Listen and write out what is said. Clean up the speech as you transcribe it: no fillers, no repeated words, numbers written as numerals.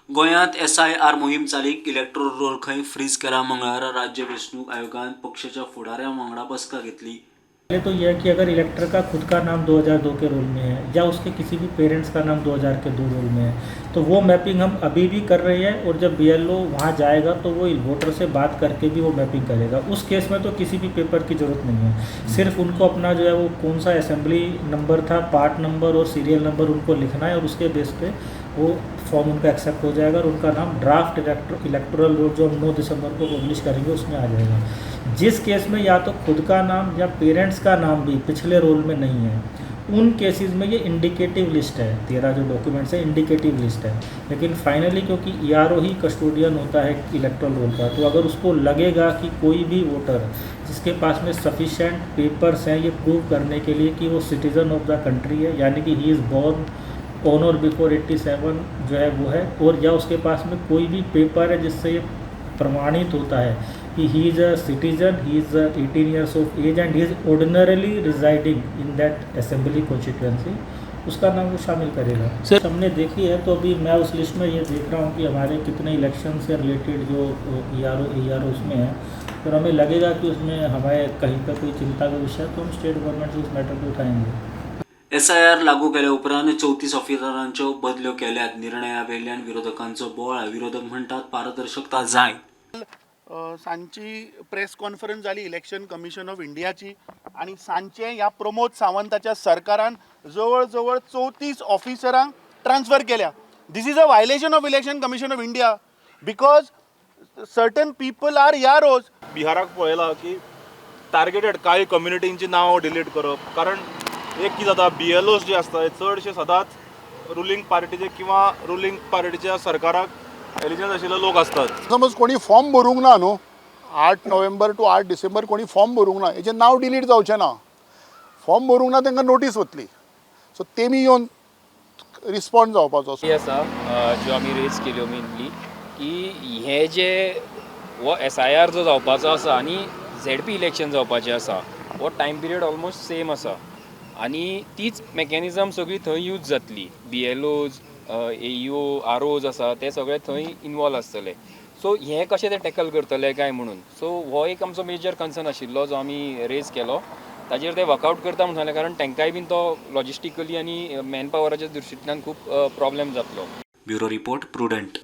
गोंयांत एसआयआर मोहीम चालीक. इलेक्टोरल रोल खंय फ्रीज केला. मंगळारा राज्य वेंचणूक आयोगान पक्षाच्या फुडाऱ्यां वांगडा बसका घेतली. पहले तो यह है कि अगर इलेक्टर का खुद का नाम 2002 के रोल में है या उसके किसी भी पेरेंट्स का नाम 2000 के दो रोल में है, तो वो मैपिंग हम अभी भी कर रहे हैं और जब बीएलओ वहाँ जाएगा तो वो वोटर से बात करके भी वो मैपिंग करेगा। उस केस में तो किसी भी पेपर की ज़रूरत नहीं है। सिर्फ उनको अपना जो है वो कौन सा असेंबली नंबर था, पार्ट नंबर और सीरियल नंबर उनको लिखना है और उसके बेस पे वो फॉर्म उनका एक्सेप्ट हो जाएगा और उनका नाम ड्राफ्ट इलेक्टोरल रोल, जो हम 9 दिसंबर को पब्लिश करेंगे, उसमें आ जाएगा। जिस केस में या तो खुद का नाम या पेरेंट्स का नाम भी पिछले रोल में नहीं है, उन केसेस में ये इंडिकेटिव लिस्ट है। 13 जो डॉक्यूमेंट्स है, इंडिकेटिव लिस्ट है। लेकिन फाइनली क्योंकि ईआरओ ही कस्टोडियन होता है इलेक्ट्रल रोल का, तो अगर उसको लगेगा कि कोई भी वोटर जिसके पास में सफिशेंट पेपर्स हैं ये प्रूव करने के लिए कि वो सिटीज़न ऑफ the country है, यानी कि he is born on or before 87 जो है वो है और या उसके पास में कोई भी पेपर है जिससे ये प्रमाणित होता है कि he is a citizen, he is 18 years of age and he is ordinarily residing in that assembly constituency, उसका नाम वो शामिल करेगा। सर, हमने देखी है तो अभी मैं उस लिस्ट में ये देख रहा हूँ कि हमारे कितने इलेक्शन से रिलेटेड जो ईआरओ, एईआरओ उसमें है और हमें लगेगा कि उसमें हमें कहीं पर कोई चिंता का विषय है, तो हम स्टेट गवर्नमेंट से उस मैटर को उठाएंगे। एसआयआर लागू केल्या उपरांत 34 ऑफिसरांच्यो बदल्यो केल्यात. निर्णया वेल्यान विरोधकांचो बोवाळ. विरोधक म्हणटात, पारदर्शकता जाय. सांजची प्रेस कॉन्फरन्स जाली इलेक्शन कमिशन ऑफ इंडियाची आनी सांजचे ह्या प्रमोद सावंताच्या सरकारान जवळ जवळ 34 ऑफिसरांक ट्रान्सफर केल्या. This is a violation of Election Commission of India because certain people are EROs. बिहाराक पळयलां की टार्गेटेड कांय कम्युनिटींची नांवां डिलीट करप, कारण एक कितें जाता, बीएलओस जे आसता हे चडशे सदांच रुलींग पार्टीचे किंवा रुलींग पार्टीच्या सरकाराक एलिजन्स आशिल्ले लोक आसतात. समज कोणी फॉर्म भरूंक ना न्हू, 8 नोव्हेंबर टू 8 डिसेंबर कोणी फॉर्म भरूंक ना, हेजें नांव डिलीट जावचें ना. फॉर्म भरूंक ना तांकां नोटीस वतली, सो तेमी येवन रिस्पॉन्ड जावपाचो. ही आसा ज्यो आमी रेज केल्यो मेनली की हे जे हो एसआयआर जो जावपाचो आसा आनी झेडपी इलेक्शन जावपाचें आसा, हो टायम पिरियड ऑलमोस्ट सेम आसा आनी तीच मॅकॅनिजम सगळी थंय यूज जातली. बीएलओज, एईओ, आरओज आसा ते सगळे थंय इनवॉल्व आसतले. सो हें कशें ते टॅकल करतले काय म्हणून, सो हो एक आमचो मेजर कन्सर्न आशिल्लो जो आमी रेज केलो. ताजेर ते वर्कआउट करता म्हूण सांगलें, कारण तांकांय बीन तो लॉजिस्टिकली आनी मॅन पावराच्या दृश्टींतल्यान खूब प्रॉब्लेम जातलो. Bureau report, prudent.